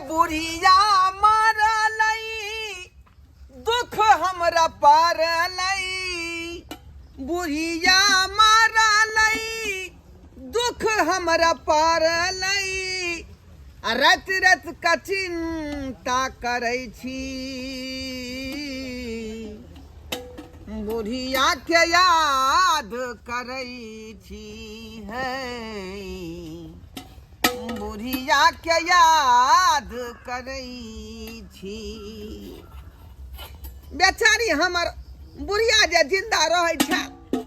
बुढ़िया मरलै, दुख हमरा पड़लै। बुढ़िया मरलै, दुख हमरा पड़लै, आ राति राति का चिन्ता करै छी, बुढ़िया के याद करै छी है, बुढ़िया के याद करै छी। बेचारी हमर बुढ़िया जे जिंदा रहै छल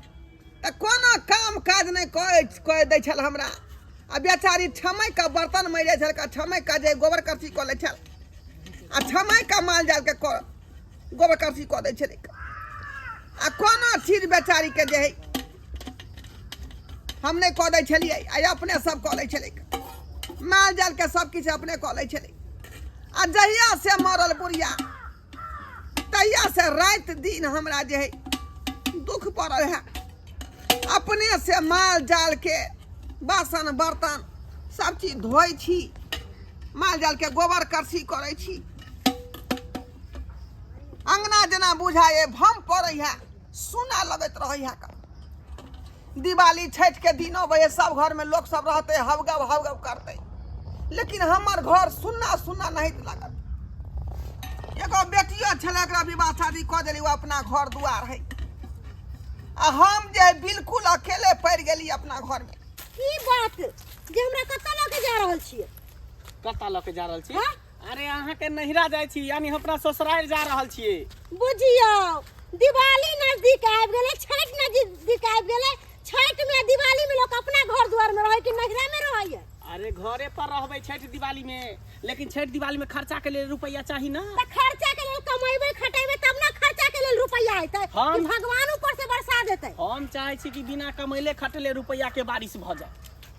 तऽ कोनो काम काज नहि कऽ कऽ दै छल हमरा, आ बेचारी छमैके बर्तन मारि जाइ छल, छमैके जे गोबर करसी कऽ लै छल, आ छमैके माल जालके कऽ गोबर करसी कऽ दै छलै, आ कोनो चीज बेचारीके जे हइ हम नहि कऽ दै छलियै, आ अपने सब कऽ लै छलै, माल जालके सब किछु अपने कऽ लै छलै। आ जहिया से मरल बुढ़िया तहिया से राति दिन हमरा जे है दुख पड़ल है। अपने से माल जाल के बासन बर्तन सब चीज धोइ छी, माल जाल के गोबर करसी करै छी, अंगना जेना बुझाए भम पड़ै है, सुना लगैत रहै है। दिवाली छठि के दिन अबै है, सब घर में लोक सब रहते, हवगव हवगव करते, लेकिन हमर घर सुन्ना सुन्ना नहीं लागत। एगो बेटियो छलै, एकरा विवाह शादी कऽ देली, ओ अपना घर दुआर है, आ हम जे है बिल्कुल अकेले पड़ि गेली अपना घर में। की बात जे हमरा कतऽ लऽ के जा रहल छियै? कतऽ लऽ के जा रहल छी? हाँ? अरे अहाँके नैहरा जाइ छी, यानी हम अपना ससुरारि जा रहल छियै। बुझियौ दिवाली नजदीक आबि गेलै, छठि नजदीक आबि गेलै। छठि में दिवाली में लोक अपना घर दुआर में रहै कि नैहरा में रहैया? अरे घरे पर रहबै छठि दिवाली में, लेकिन छठि दिवाली में खर्चा के लेल रुपैया चाही ना। त खर्चा के लेल कमेबै खटेबै तब ना खर्चा के लेल रुपैया एतै, कि भगवान ऊपर से बरसा देतै? हम चाहै छी कि बिना कमैले खटले रुपैया के बारिश भऽ जाय।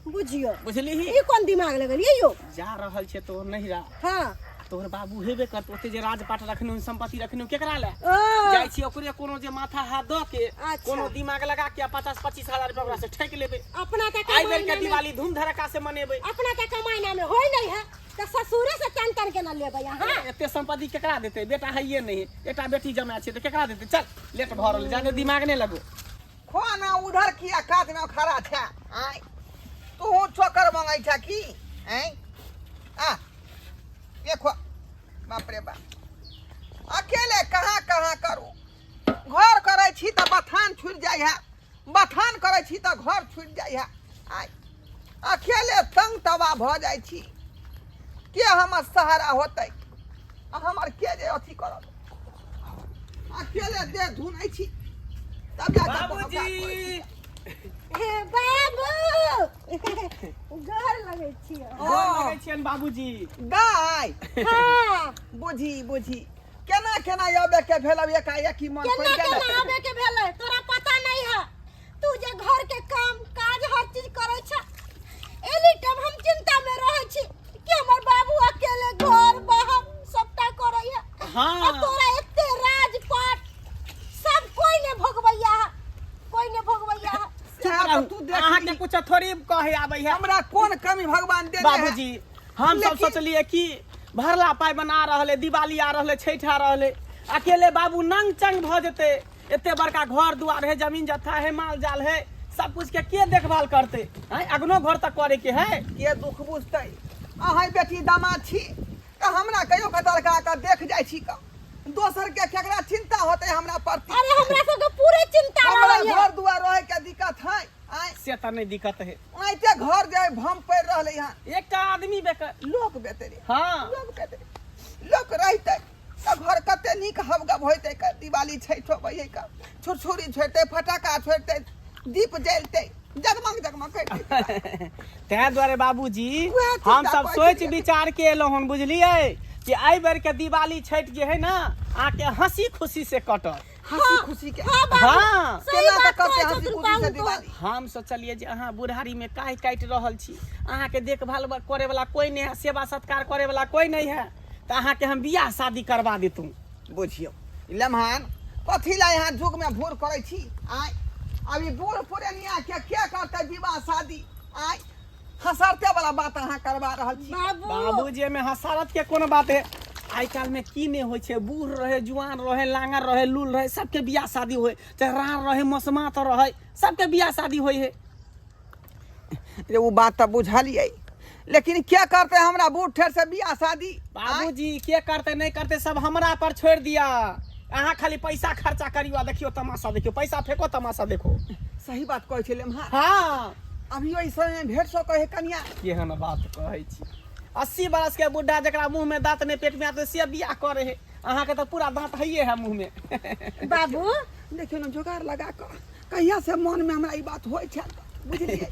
बुझियो। बुझलिही? ई कोन दिमाग लगलियै यौ? जा रहल छै तोहर नैहरा। हाँ। आ तोहर बाबू हेबे करत, ओते जे राजपाट रखने संपत्ति रखने केकरा ले? ओ। जाइ छी ओकरे कोनो जे माथा हाथ दऽ के अच्छा। कोनो दिमाग लगा के 50-25 हजार रुपया ओकरा से ठकि लेबै। अपना तऽ आइ बेर के कमाइ नामे दिवाली धूम धड़का से मनेबै। अपना तऽ कमाइ नामे होइ नहि है तऽ ससुरे से तन तन के न लेबै अहाँ। एते संपत्ति केकरा देतै? बेटा हैये नहि, एकटा बेटी जमा छै तऽ केकरा देतै? चल लेट भऽ रहल, जादे दिमाग नहि लगो। खाना उधर किया कात में खड़ा छे? आय तू चोकर मंगै छे की? आय आ देखो, बाप रे बाप, अकेले कहाँ कहाँ करू? घर करै छी तऽ बथान छुटि जाइ है, बथान करै छी तऽ घर छुटि जाइ है। आय अकेले तंग तबाह भऽ जाइ छी। के हमर सहारा होतै आ हमर के जे अथी करत? अकेले देह धुनै छी तब जा कऽ बाबूजी। हे बाबू, गोर लगै छियौ। गोर लगै छियनि बाबूजी। दाय। हाँ। बुझी बुझी केना केना आबे के भेल, अब एकाएकी मन केना पड़ि गेल। केना आबे के भेलै तोरा पता नहीं है? तू जे घर के काम काज हर चीज करै छ, एनी टाइम हम चिंता में रहै छी कि हमर बाबू अकेले घर बाहर सबटा करै है। हाँ। आ तोरा एते राजपाट सब कोई ने भोगबैया है, कोई ने भोगबैया है। चुप सएह तऽ रहू। तू देख अहाँके ली। कुछ थोड़ी कहे आबै है। हमरा कोन कमी भगवान देने है? बाबूजी, हम सब लेकिन- सोचलिए कि भरला पाइ बना रहल है, दिवाली आ रहल है, छठि आ रहल है, अकेले बाबू नंग चंग भऽ जेतै। एते बड़का घर दुआर है, जमीन जत्था है, माल जाल है, सब कुछ के के देखभाल करते? आँय, अगनो घर तक करे के है। के दुख बुझतै? अहाँ बेटी दामाद छी तऽ हमरा कहियो के तड़का के देख जाइ छी का दोसर के केकरा चिंता होतै हमरा प्रति? अरे हमरा सबके पूरे चिंता हमरा रहैया। घर दुआर रहे के दिक्कत है? आँय से तऽ नहि दिक्कत है। ओनाहिते घर जे भम पड़ि रहलै हन। एकटा आदमी बेकर लोक बेतरे। हाँ। लोक बेतरे, लोक रहितै तऽ घर कते नीक हवगव होइतै। दिवाली छठि होबै का छुरछुरी छोड़तै, फटाका छोड़तै, दीप जलतै, जगमग जगमग करतै। ताहि दुआरे बाबूजी उएह चिंता हम सब करै सोचि छलियै। विचार के एलहुँ हन, बुझलियै कि एहि बेर के दिवाली छठि जे है ना अहाँके हंसी खुशी से कटत। हंसी खुशी के? हाँ बाबू, हाँ। सही केना बात कऽ करतै कहै हंसी छथुन खुशी से बाबू तोहर। दिवाली? हम सोचलियै जे अहाँ बुढ़ारी में काहि काटि रहल छी, अहाँके देखभाल करे वाला कोई नहीं है, सेवा सत्कार करे वाला कोई नहीं है, तऽ अहाँके हम बियाह शादी करवा देतहुँ। बुझियौ लम्हान, कथी ला यहाँ जुग में भूर करै छी? आय अभी बूढ़ पुरनिया के के करतै विवाह शादी? आय हसरते वाला बात अहाँ करवा रहल छी। बाबू, बाबूजी, एहिमे हसारत के कोनो बात है? आइ काल्हि में की नहीं होइ छै, बूढ़ रहे, जुआन रहे, लांगर रहे, लूल रहे, सबके बियाह शादी होय, चाहे राड़ रहे, मसमात रहे, सबके बियाह शादी होय है। रे ओ बात तऽ बुझलियै, लेकिन के करते हमरा बूढ़ ठेर से बियाह शादी? बाबूजी, के करते नहीं करते सब हमरा पर छोड़ दिया। अहाँ खाली पैसा खर्चा करियो आ देखियो तमाशा देखियो, पैसा फेंको तमाशा देखो। सही बात कहै छै लेम्हा। हाँ, अभी ओहि समय में भेट सकै है कनिया? केहन बात कहै छी, 80 बरस के बुढ़ा जकरा मुंह में दांत नहीं पेट में आते से बियाह करे है। अहाँ के तो पूरा दांत हइये है मुंह में। बाबू, देखियौ ने जोगाड़ लगा कऽ कहिया से मन में हमरा ई बात होइ छल, बुझलियै?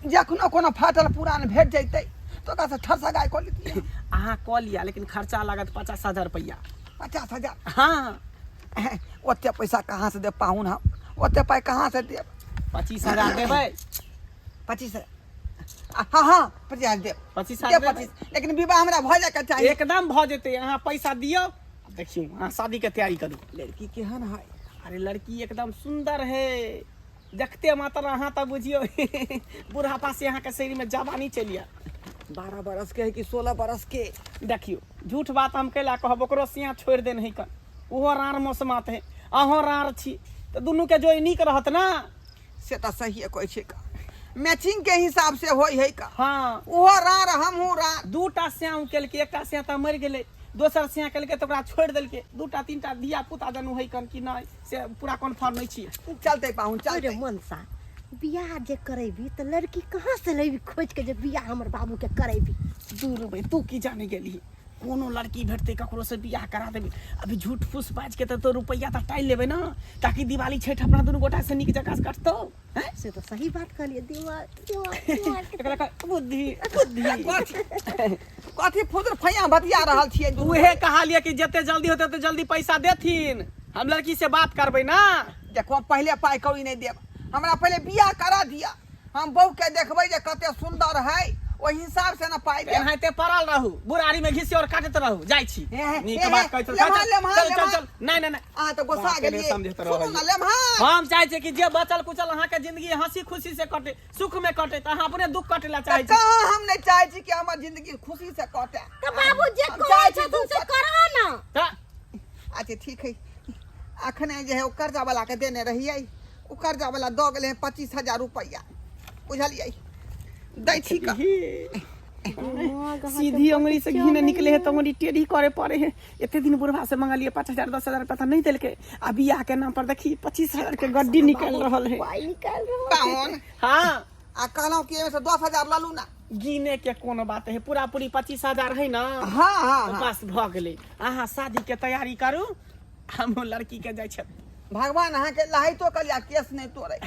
जखनो कोनो फाटल पुरान भेट जैतै तऽ ओकरा से ठरसगाइ कऽ लेतियै। अहाँ कऽ लिअ, लेकिन खर्चा लागत 50,000 रुपैआ। 50,000? हाँ। ओते पैसा कहाँ से देब पाहुन? हम ओते पाइ कहाँ से देब? 25,000 देबै। 25? हाँ हाँ, 25,000 देब। 25,000 देब। देबै। 25, लेकिन विवाह हमरा भऽ जायके चाही। एकदम भऽ जेतै। अहाँ पैसा दियौ, देखियौ अहाँ शादी के तैयारी करू। लड़की केहन है? अरे लड़की एकदम सुंदर है, देखते मात्र अहाँ तऽ बुझियौ बुढ़ापा से अहाँके शरीर में जवानी चलि आयत। 12 बरस के है कि 16 बरस के? देखियौ, झूठ बात हम कैला कहब? ओकरो सियाँ छोड़ि देने है कन, ओहो राँड़ मौसमात है, अहों राँड़ छी, तऽ दुनूके जोड़ी नीक रहत ना। से तऽ सहिए कहै छै का, मैचिंग के हिसाब से होइ है का। हाँ। ओहो राँड़, हमहूँ राँड़। दूटा स्याह केलकै, एकटा स्याह तऽ मरि गेलै, दोसर स्याह केलकै तऽ ओकरा छोड़ि देलकै। दूटा तीनटा धिया पुता जनू है कन कि नहि से पूरा कन्फर्म नहि छियै। चलतै पाहुन, अरे चलतै। मनसा, बियाह जे करेबी तऽ लड़की कहाँ से लेबी खोज के जे बियाह हमर बाबू के करेबी? दूर रुपए तू की जाने गेली, कोनो लड़की भेटतै ककरो से बियाह करा देबै। अभी झूठ फूस बाजि के तऽ तो रुपैआ तऽ टालि लेबै ने, ताकि दिवाली छठि अपना दुनू गोटा से नीक जकाँ से कटतौ हैं? से तऽ सही बात कहलियै, दिमाग दिमाग दिमाग के। एकरा कह बुद्धि बुद्धि। कथी कथी फुदर फैया बतिया रहल छियै दुनू? उहे कहलियै कि जते जल्दी होतै ओते जल्दी पैसा देथिन, हम लड़की से बात करबै ना। देखो, हम पहिले पाइ कौड़ी नहि देब, हमरा पहिले बियाह करा दिअ। हम बहू के देखबै जे कते सुंदर है, ओहि हिसाब से ना पाइ देब। एनाहिते पड़ल रहू, बुढ़ारी में घिसी और काटैत रहू। जाइ छी। हे, हे, नीक हे, बात कहै लेम्हा, चल लेम्हा, चल चल लेम्हा। चल, नहीं नहीं नहीं, अहाँ तऽ गोसा बाते नहि गेलियै। समझैत सुनू रहैए। ने लेम्हा। हम चाहै छियै कि जे बचल कुचल अहाँके जिंदगी हंसी खुशी से कटे, सुख में कटे, तऽ अहाँ अपने दुख कटे ला तऽ चाहै छी। कहाँ हम नहि चाहै छी कि हमर जिंदगी खुशी से कटे। तऽ बाबू, जे हम कहै चाहै छी छथुन दुख से कटे। करऽ ना। तऽ अच्छा ठीक है, अखने जे है ओ कर्जा वाला के देने रहियै, ओ कर्जा वाला दऽ गेलै हँ 25,000 रुपैआ, बुझलियै? दै छी कऽ। सीधी उंगली से घी नहीं निकले है तो उंगली टेढ़ी करे पड़े है। इतने दिन बुढ़वा से मंगलिए 5,000 10,000 रुपया तो नहीं दिलके, आ बियाह के नाम पर देखी 25,000 के गड्डी निकल रहल है। पाइ निकालि रहल। पाहुन। हाँ। आ कहलहुँ कि एहिमे से 10,000 लऽ लू ना। गिने के कोनो बात है, पूरा पूरी 25,000 है ना? हाँ हाँ तो हाँ। बस भऽ गेलै, अहाँ शादी के तैयारी करू, हम लड़की के जाइ छथि। भगवान अहाँके लहाइतो कलिया केस नहि तोड़े।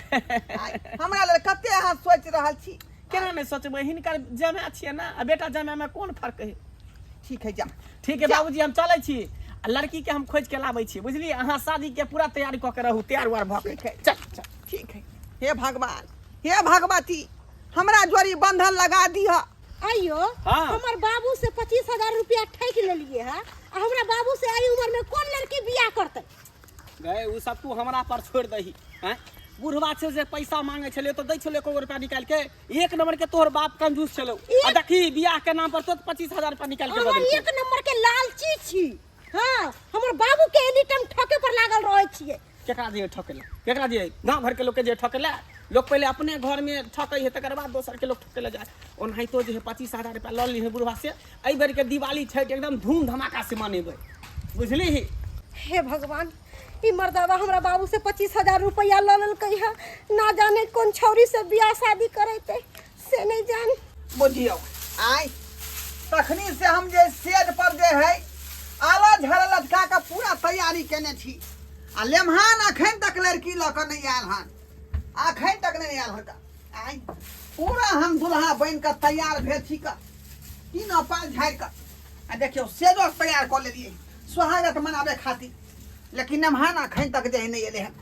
आइ हमरा लेल कते अहाँ सोचि रहल छी। केना नहि सोचबै, हिनकर जमाय छियै ना, आ बेटा जमाय में कोन फर्क है? ठीक है, जा। ठीक है बाबूजी, हम चलै छी आ लड़की के हम खोज के लाबै छी, बुझलियै? अहाँ शादी के पूरा तैयारी कऽ के रहू, तैयार उयार भऽ के। ठीक है। चल चल। ठीक है। हे भगवान, हे भगवती, हमरा जोड़ी बंधन लगा दिह। आइयो। हाँ। हमर बाबू से 25,000 रुपया ठकि लेलिए है, आ हमरा बाबू से एहि उम्र में कोन लड़की बियाह करतै? गए उ सब तू हमरा पर छोड़ दही हैं। बुढ़वा छै जे पैसा मांगे छलै तऽ दै छलै एको रुपया निकालि के? एक नंबर के तोहर बाप कंजूस छलौ। आ देखी, बियाह के नाम पर तो 25,000 रुपया निकालि के अहाँ दऽ एक नंबर के लालची छी। हाँ, हमर बाबू के एनी टाइम ठके पर लागल रहै छियै। केकरा दिए ठकेला? केकरा दिए? गाँव घर के लोग के जे ठकेला, लोग पहले अपने घर में ठकै है, तकर बाद दोसर के लोग ठकेला जाए। ओनाहितो जे है 25,000 रुपया लऽ ली है बुढ़वा से, एहि बेर के दिवाली छठि एकदम धूम धमाका से मनेबै, बुझली? हे भगवान, ई मर्दावा हमरा बाबू से 25,000 रुपया लऽ लेलकै है, ना जाने कोन छौरी से बियाह शादी करेतै से नहीं जान। बुझियौ, आइ तखनी से हम जे सेज पर जे है आला झाड़ा लटका के पूरा तैयारी केने छी, आ लेमहान अखन तक लड़की लऽ कऽ नहि आयल हन, अखन तक नहि आयल हन। आइ पूरा हम दुल्हा बनि कऽ तैयार भेल छी कऽ, तीन पाल झाड़ि कऽ, आ देखियौ सेजो तैयार कऽ लेलियै स्वागत मनाबै खातिर, लेकिन नेमहान अखन तक जे है नहि एलै हन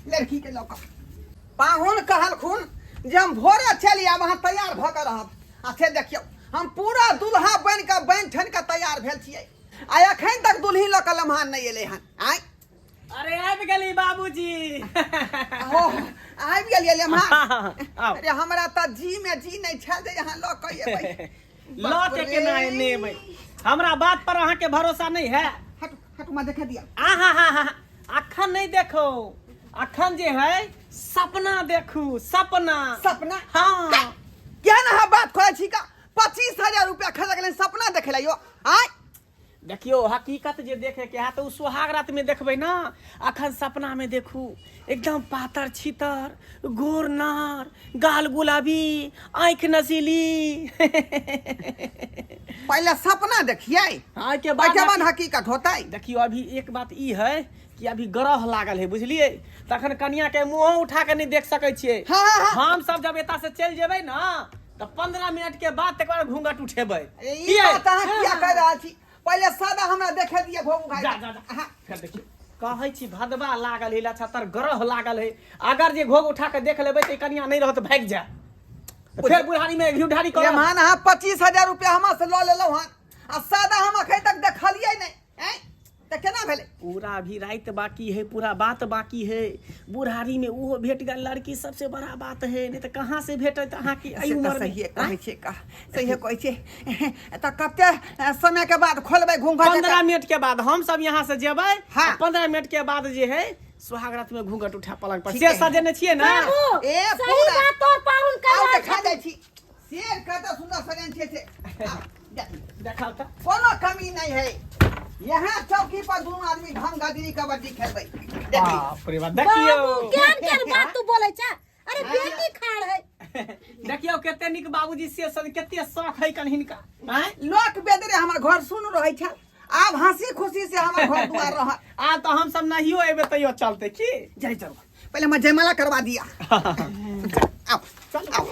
लड़की के लऽ कऽ। पाहुन कहलखुन जे हम भोरे चलि आयब, अहाँ तैयार भऽ कऽ रहब, आ से देखियौ हम पूरा दुल्हा बनि कऽ बनि ठनि कऽ तैयार भेल छियै, आ एखन तक दुल्ही लऽ कऽ लम्हान नहि एलै हन। आँय। अरे आबि गेली बाबूजी। हो आबि गेलियै लेम्हा। हाँ, हाँ, हाँ, आउ। अरे हमरा तऽ जी में जी नहि छल जे यहाँ लऽ कऽ एबै। लऽ के केना एने एबै? हमरा बात पर अहाँके भरोसा नहि है? हट हट, माँ देखा दिया। आहा हा हा, अखन नहीं देखो, अखन जे है सपना देखू, सपना। सपना? हाँ। क्या ना अहाँ बात करै छी का? 25,000 रुपया खर्चा केलनि सपना देखे ला यो आय। देखियो, हकीकत जे देखे के है तो उ सुहाग रात में देखबै ना, अखन सपना में देखू। एकदम पातर छितर, गोर नार, गाल गुलाबी, आँखि नशीली। पहले सपना देखिए, हाँ, के बाद ओहिके बाद हकीकत होतै। देखियो, अभी एक बात ई है कि अभी ग्रह लागल है, बुझलिए? तखन कनिया के मुँह उठा के नहीं देख सकै छियै। हाँ, हाँ, हाँ। हम सब जब एतऽ से चलि जेबै ना तऽ 15 मिनट के बाद तकर बाद घूंघट उठेबै। ई कियै? बात अहाँ किया कहि रहल छी? पहिले सादा हमरा देखे दिअ घोघ उघारि। जा जा जा। हाँ। फेर देखियौ, कहै छी भदवा लागल है, लछतर ग्रह लागल है। अगर जे घोघ उठा के देख लेबै तऽ ई कनिया नहि रहत, भागि जाय, फेर बुढ़ारी में घी ढारी करत। मान अहाँ 25,000 रुपया हमरा से लऽ लेलहुँ हन आ सादा हम अखन तक देखलियै नहि, आँय? तऽ केना भेलै? पूरा अभी राति बाकी है, पूरा बात बाकी है। बुढ़ारी में ओहो भेट गेल लड़की, सबसे बड़ा बात है, नहीं तऽ कहाँ से भेटत अहाँके एहि से तऽ उम्र में? सहिए कहै छै का, सहिए कहै छै। तऽ कते समय के बाद खोलबै घूंघट? 15 मिनट के बाद हम सब यहाँ से जेबै। हाँ। 15 मिनट के बाद जे है सुहाग रात में घूंघट उठा पलंग पर ठीक से है। सजेने छियै ना? बाबू, ए, सही पूरा। बात तोर पाहुन कर आउ रहल देखा छथिन। जाइ छी शेर कते सुंदर सजन छै से। आउ, जा। देखाउ तऽ। कोनो कमी नहीं है, यहाँ चौकी पर दोनों आदमी घम गजरी कबड्डी खेलबै। देखी। बाप रे बाप, देखियौ। बाबू, केहन केहन बात तू बोलै छा? अरे बेटी खाड़ है। देखियौ कते नीक बाबूजी से सब, कते शौक है कन हिनका, आँय? लोक बेदरे हमर घर सुन रहै छल, आब हंसी खुशी से हमर घर दुआर रह। आ तऽ हम सब नहियो एबै तैयो चलते की? जय चलो, पहले हम जयमाला करवा दिया। आओ आओ,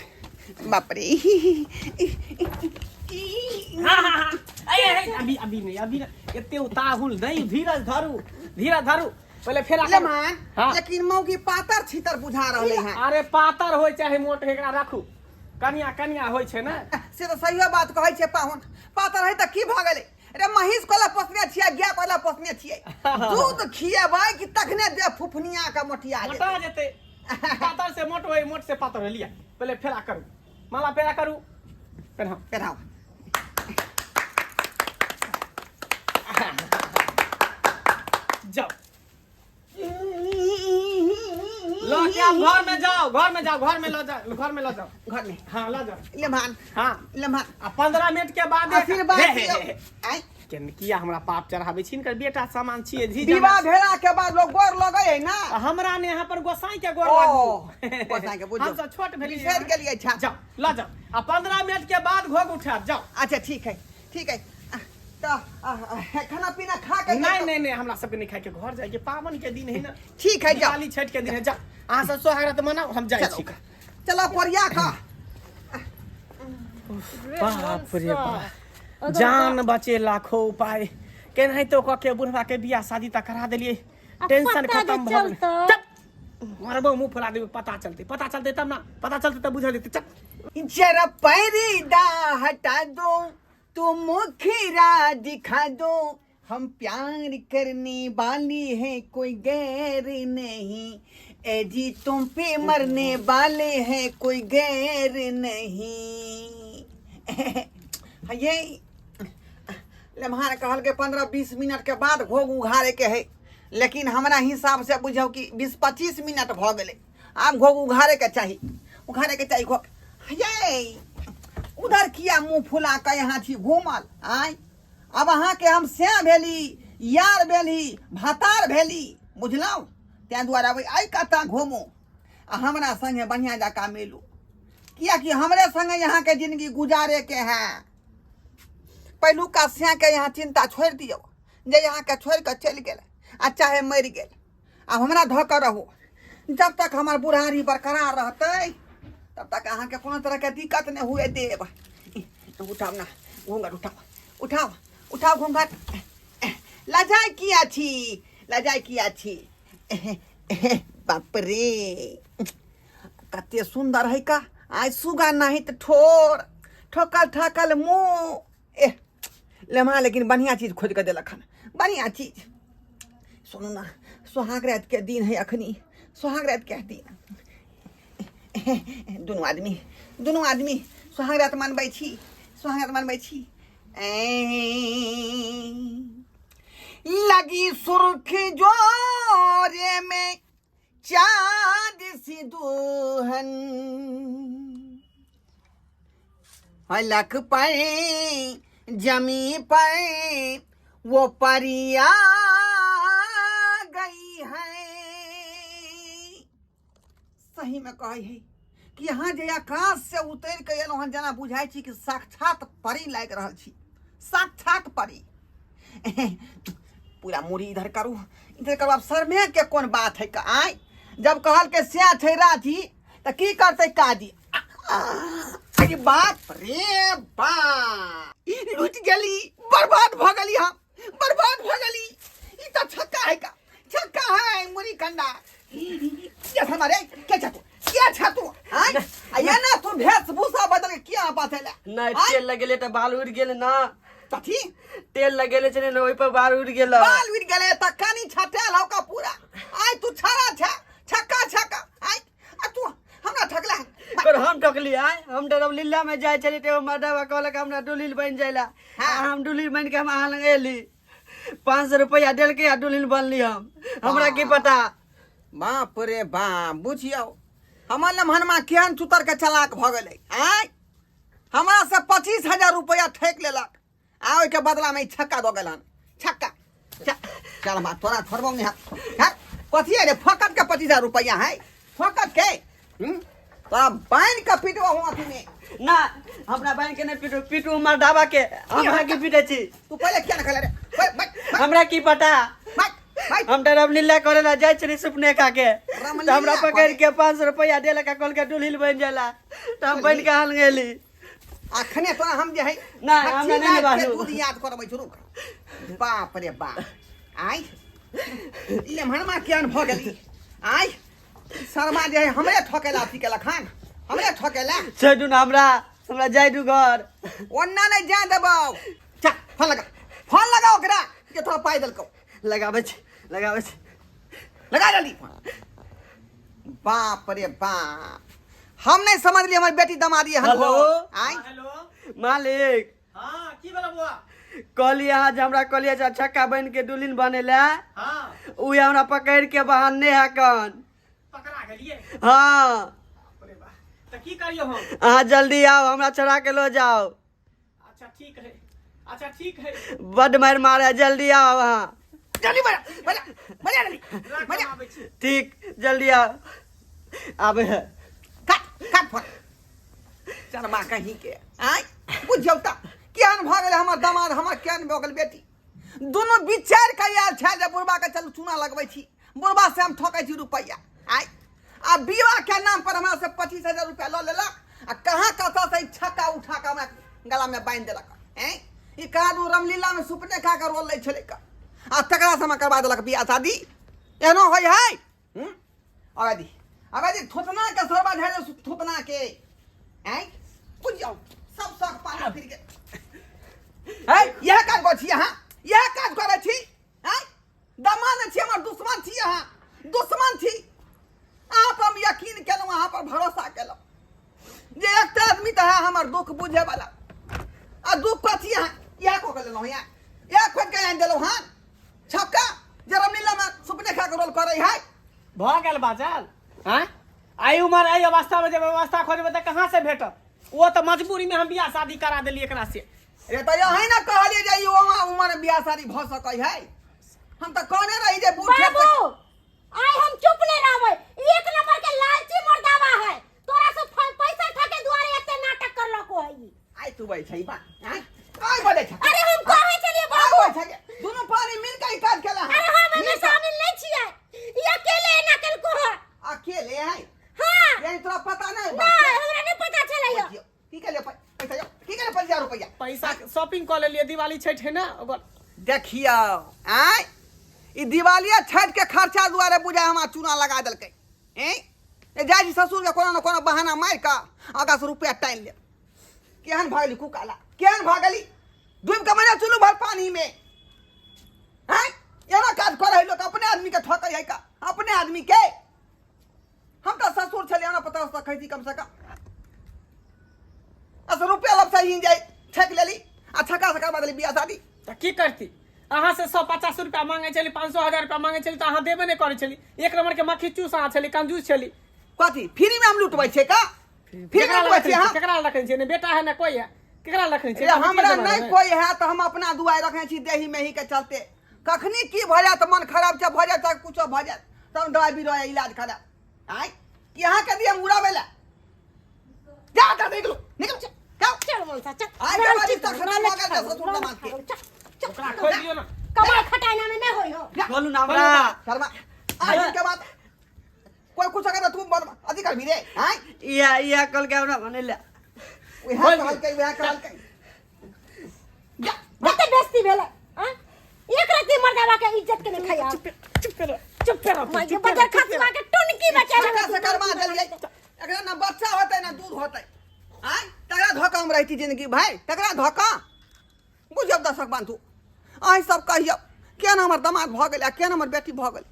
बाप रे। हाँ हाँ हाँ, अरे अरे, अभी अभी नहीं, अभी नहीं, एते उताहुल नहीं, धीरज धरू, धीरज धरू, पहले फेर ले मान। हाँ। लेकिन मौगी पातर छितर बुझा रहले हैं। अरे पातर होय चाहे मोट होय, एकरा राखू, कनिया कनिया होय छै ने। से तऽ सहिए बात कहै छै पाहुन, पातर है तऽ की भऽ गेलै? अरे महींस कोला पोसने छियै, गाय कोला पोसने छियै, दूध खिएबै कि तखने दे फुफनिया के मोटिया जेतै। मोटा जेतै। पातर से मोट होय, मोट से पातर होय। लिया, पहले फेरा करू, माला फेरा करू, पेन्हाउ। पेन्हाउ। जाओ, लऽ के आब घर में जाओ, घर में जाओ, घर में लऽ जाओ, घर में लऽ जाओ। घर में? हाँ, लऽ जाओ। ले मान। हाँ। ले मान। आ 15 मिनट के बाद आशीर्वाद हे, हे, दियौ। हे, हे। आँय? केन किया हमरा पाप चढ़ाबै छी? हिनकर बेटा सामान छियै जी। विवाह भेला के बाद लोग गोर लगै है ना? हमरा ने यहाँ पर गोसाई के गोर ओ, लागू। गोसाई के बुझो। हम सब छोट भेलियै। बिसरि गेलियै छा। जाओ, लऽ जाओ, आ 15 मिनट के बाद घोघ उठायब, जाओ। अच्छा ठीक है, ठीक है। तऽ खाना पीना खा के? नहीं नहीं नहीं, हमरा सबके नहीं खाए के, घर जाए के, पावन के दिन है ना। ठीक है, जाओ। दिवाली छठ के दिन है, जाओ, अहाँ सब सोहागरात मनाउ, हम जाइ चलो। छी। चलो कोरिया खा। बाप रे बाप, जान बचे लाखो उपाय। केनाहितो कऽ के बुढ़वा के बियाह शादी तऽ करा देलियै, आ टेंशन पता जे खत्म भऽ गेलै। चलतौ। चुप, मरबो मुंह फुला देबै। पता चलतै, पता चलतै तब ना, पता चलतै तऽ बुझल जेतै। चुप। जरा पर्दा हटा दो तो मुखरा दिखा दो, हम प्यार करने वाले हैं कोई गैर नहीं, ए जी तुम पे मरने वाले हैं कोई गैर नहीं। ये लम्हार कहलकै 15-20 मिनट के बाद घोघ उघारे के है, लेकिन हमरा हिसाब से बुझौ कि 20-25 मिनट भऽ गेलै, आब घोघ उघारे के चाही, उघारे के चाही घोघ। ये उधर किया मुंह फुला के यहाँ छी घूमल? आय, अब अहाँके हम सैं भेली, यार भेली, भातार भेली, बुझलहुँ? ताहि दुआरे अब आइ कतऽ घूमू आ हमरा संगे बढ़िआँ जकाँ मिलू, कियाकि हमरे संगे अहाँके जिंदगी गुजारे के है। पहिलुका सैं के यहाँ चिंता छोड़ि दियौ, जे अहाँके छोड़ि कऽ चलि गेल आ चाहे मरि गेल। आब हमरा धऽ कऽ रहू, जब तक हमर बुढ़ारी बरकरार रहतै तब तक अहाँके कोनो तरहके दिक्कत नहि हुए देब। उठाउ ना घूंघट, उठाउ, उठाउ, उठाउ घूंघट। लजाइ किया छी? लजाइ किया छी? बाप रे, कते सुन्दर है का आइ सुगा नहीं तऽ ठोर ठोकल ठाकल मुँह। एह लेमा, लेकिन बढ़िआँ चीज खोजि कऽ देलक हन, बढ़िआँ चीज। सुनू ना, सोहाग रातिके दिन है अखनी, सोहाग रातिके दिन। दुनू आदमी, दुनू आदमी सोहाग रात मनबै छी, सोहाग रात मनबै छी। लगी सुर्ख जोरे में चाँद सी दुहन, हलक पर जमी पर वो परिया गई है। सही में कहै है कि अहाँ जे आकाश से उतरि के एलहुँ हन, जेना बुझाइ छी कि साक्षात परी लागि रहल छी, साक्षात परी। पूरा मूड़ी इधर करू, इधर करू। आब शर्मे के कोन बात है? आय जब कहल के से छै राजी तऽ की करतै काजी? अरे बाप रे बाप, लुटि गेली, बर्बाद भऽ गेली, हम बर्बाद भऽ गेली। ई तऽ छक्का है का, छक्का है मुरी कंडा। ये हमारे के छतु, के छतु आय आ ये ना तू वेशभूषा बदल के किया बात है ले? नहि, तेल लगेले तऽ बाल उड़ि गेल ना। कथी? तेल लगेले छलै ने, ओहि पर बाल उड़ि गेल। बाल उड़ि गेलै तऽ कनी छटेल हौ का पूरा। आय तू छड़ा छ, छक्का छक्का। आय आ तू हमरा ठकला है। पर हम ठकली? आय हम तऽ रमलीला में जाइ छलियै तऽ एगो मर्दबा कहलक हमरा डुलिल बनि जाइला। हाँ। आ हम डुलिल बनि के हम अहाँ लग एली, 500 रुपैआ देलकै आ डुलिल बनली हम। हमरा की पता। बाप रे बाप, बुझियौ हमर लम्हनमा केहन चुतर के चलाक भऽ गेलै। आय हमरा से 25,000 रुपैआ ठकि लेलक आ ओहिके बदला में ई छक्का दऽ गेल हन, छक्का। चल बा, तोरा छोड़बौ नहीं हम। हट, कथी है रे फकत के 25,000 रुपैआ है फकत के? तोरा बान्हि के पिटबौ हूँ अथी में। ना, हमरा बहन के नहीं पीटू, पीटू मर्दाबा के। हम अहाँ के पीटे छी? तू पहिले किया ने खेले रे? बैठ, बैठ, बैठ, हमरा की पता। बैठ, बैठ। हम तऽ रमलीला करे ला जाइ छली सुपने खा के, तऽ रमलीला हमरा पकड़ करे? के 500 रुपैआ देलक आ कहलकै डुलिल बनि जाला, तऽ हम बनि के हाल गेली। अखने तोरा हम जे है ना, हमरा नहि छछी बाजू। के दूध याद करबै छी, रुक। बाप रे बाप, आइ लेमहरमा केहन भऽ गेली। आइ शर्मा जे है हमरे ठकेला, अथी केलक हन, हमरे ठकेला। छोड़ू ने हमरा, हमरा जाय दू घर। ओन्ना नहि जाय देबौ। चल फोन लगा, फोन लगा ओकरा जे तोरा पाइ देलकौ। लगाबै छी, लगाबै छी। लगा जल्दी फोन। बाप रे बाप, हम नहीं समझलिए हमर बेटी दमादी हन। हेलो। आय। हेलो। मालिक। हाँ, की भेल बौआ? कहलियै अहाँ जे हमरा कहलियै जे छक्का बनि के दुल्हिन बनेला। हाँ। ओ हमरा पकड़ के बहाने है कन। पकड़ा गेलियै? हाँ। बाप रे बाप, तऽ की करियौ हम? अहाँ जल्दी आउ, हमरा छोड़ा के लऽ जाउ। अच्छा ठीक है, अच्छा ठीक है। बड मारि मारे, जल्दी आउ अहाँ। जल्दी बजा, बजा, बजा जल्दी। राख, बजा। हम आबै छी। ठीक, जल्दी आउ। आबै है। काट, काट फोन। चरमा कहीं के। आय बुझियौ तऽ केहन भऽ गेलै हमर दमाद, हमर केहन भऽ गेल बेटी। दुनू विचार के आयल छै जे बुढ़बा के चलू चूना लगबै छी, बुढ़बा से हम ठकै छी रुपैआ। आय आ विवाह के नाम पर हमरा से 25,000 रुपया लऽ लेलक आ कहाँ कतऽ से ई छक्का उठा कऽ हमरा गला में बान्हि देलक। ऐं ई कहाँ रामलीला में सुपने खा कऽ रोल लै छलै का आ तकरा से हमरा करवा देलक बियाह शादी। एहनो होइ है? अबे दी, अबे दी, थोतना के सरबा झाड़े थोतना के। ऐं बुझियौ सब शौक पानी फिर गेल। ऐं इएह काज करै छी अहाँ, इएह काज करै छी? ऐं दमान छी, हमर दुश्मन छी अहाँ, दुश्मन छी अहाँ पर। हम यकीन केलहुँ, अहाँ पर भरोसा केलहुँ जे एकटा आदमी तऽ है हमर दुख बुझे वाला, आ दुख कथी अहाँ इएह कऽ के लेलहुँ, इएह इएह खोजि के आनि देलहुँ हन छक्का जे रामलीला में सुपने खा के रोल करै है। भऽ गेल बाजल। आँय एहि उमर एहि अवस्थामे जे व्यवस्था खोजबै तऽ कहाँ से भेटत? ओ तऽ मजबूरीमे हम बियाह शादी करा देलियै एकरा से। रे तऽ यही ने कहलियै जे ई उमर में बियाह शादी भऽ सकै है। हम तऽ कहने रही जे बूढ़ बाबू, आइ हम चुप नहीं रहबै। ई एक नंबर के लालची मर्दावा है। तोरा से पैसा ठके दुआरे एते नाटक करलको है ई। आइ तू बैठ छै बा, आइ आइ बजै छै। अरे हम कहै छलियै आइ बाबू। बजै छै, दुनू पानी मिल के ई काज केला। अरे हम एमे शामिल नहीं छियै, ई अकेले एना केलको है। अकेले है? हाँ। यानी तोरा पता नहीं? नहीं, हमरा नहीं पता छलै। की केले पैसा? की केले 25,000 रुपैआ? पैसा शॉपिंग कऽ लेलियै, दिवाली छठि है ना ओकर। देखियौ, आँय ई दिवालिया छठि के खर्चा दुआरे बुझाय हमरा चूना लगा देलकै। ऐं जाइ छी ससुर के कोनो ने कोनो बहाना मारि कऽ ओकरा से रुपया टानि लेब। केहन भऽ गेली कुकाला, केहन भऽ गेली, डूबि कऽ मरे चुलू भर पानी में। आँय एना काज करै है लोक? अपने आदमी के ठकै है का, अपने आदमी के। हम तऽ ससुर छलियै, हमरा पता सकै छी। देती कम से कम। आ रुपया लपसा ही जाय ठेक लेली आ छक्का से करवा देली बियाह शादी। तऽ की करती? अहाँ से 150 रुपया मांगे छली, 500 1000 रुपया मांगे छली, तऽ अहाँ देबे नहि करै छली। एक नंबर के मक्खी चूस अहाँ छली, कंजूस छली। कथी फ्री में हम लुटबै छै का? फ्री में केकरा लुटबै रखने छियै छी? हम? केकरा रखने छियै? ने बेटा है ने कोई है, केकरा रखने छियै? रे हमरा नहि कोई है तऽ हम अपना दुआरि रखने छी देही मेही के चलते। कखनी की भऽ जायत, मन खराब छै भऽ जायत, चाहे कुछो भऽ जायत, तब दवाइ बीरो इलाज करायब। आँय कि अहाँके दियै हम उड़ाबै लए? जा जा, निकलू निकलू, जाओ। चल मनसा चल। आइ के बाद रिश्ता खत्म भऽ गेल छै ससुर दामाद के। चल चल। ओकरा खोलि दियौ ने। कमाई खटाइना में नहीं होई हो। बोलू ना हमरा। शर्मा आइ दिन के बाद कोई कुछ अगर तू बन अथी करबी रे? आँय इहा इहा कल के हमरा भनेला। उएह कहलकै, उएह कहलकै, जा। कते बेइज्जती भेलै आँ? एक रत्ती मर्दावा के इज्जत के नहीं खाया। चुप चुप रह, चुप रह। माय के बजर खसवा के टुनकी बचा। छक्का से करवा देलियै, एकरा ना बच्चा होतै ना दूध होतै। आँय तकरा धोखा में रहती जिंदगी भाई, तकरा धोखा बुझियौ। दर्शक बंधु, अहीं सब कहियौ केहन हमर दामाद भऽ गेलै आ केहन हमर बेटी भऽ गेलै।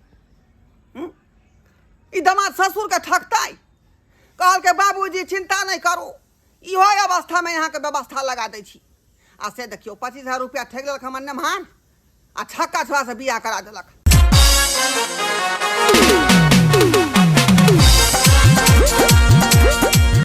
हूँ? ई दामाद ससुरके ठकतै? कहलकै बाबूजी चिन्ता नहि करू, इहो अवस्थामे अहाँके व्यवस्था लगा दै छी। आ से देखियौ, 25,000 रुपया ठकि लेलक हमर नेमहान आ छक्का छोड़ा से बियाह करा देलक।